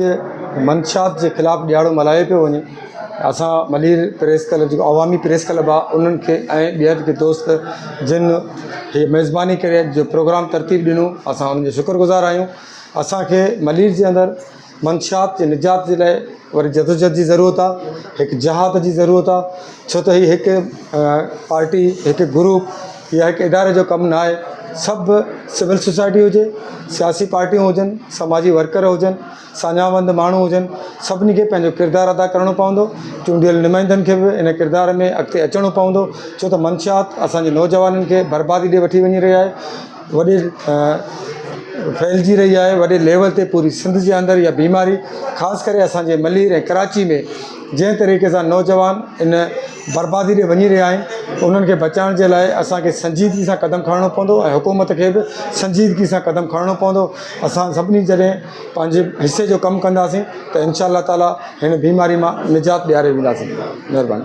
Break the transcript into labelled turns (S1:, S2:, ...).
S1: اڄ منشيات جي خلاف ڏهاڙو ملهايو پيو وڃي اسان ملير پريس ڪلب جيڪو عوامي پريس ڪلب آهي انهن کي ۽ ٻين کي دوست جن هي ميزباني ڪري اڄ جو پروگرام ترتيب ڏنو اسان انهن جو شڪر گذار آهيون اسانکي ملير جي اندر منشيات جي نجات جي لاء وري جدوجهد جي ضرورت آهي هڪ جهاد جي ضرورت آهي ڇو ته هي هڪ پارٽي هڪ گروپ يا هڪ اداري جو ڪم نه آهي سڀ سول سوسائٽي هجي سياسي پارٽيون هجن سماجي ورڪر هجن ساڃاهه وند ماڻهو هجن سڀني کي پنهنجو ڪردار ادا ڪرڻو پوندو چونڊيل نمائندن کي به ان ڪردار ۾ اڳتي اچڻو پوندو ڇو ته منشيات اسانجي نوجوانن کي بربادي ڏي وٺي وڃي رهي آهي وڏي ڦهلجي رهي آهي وڏي ليول تي پوري سنڌ جي اندر اها بيماري خاص ڪري اسانجي ملير ۽ ڪراچي ۾ جنهن طريقي سان نوجوان ان بربادي ڏي وڃي رهيا آهن انهن کي بچائڻ جي لاء اسانکي سنجيدگي سان قدم کڻڻو پوندو ۽ حڪومت کي به سنجيدگي سان قدم کڻڻو پوندو اسان سڀني جڏهن پنهنجي حصي جو ڪم ڪنداسين ته انشاء الله تعاليٰ هن بيماري مان نجات ڏياري وينداسين مهرباني.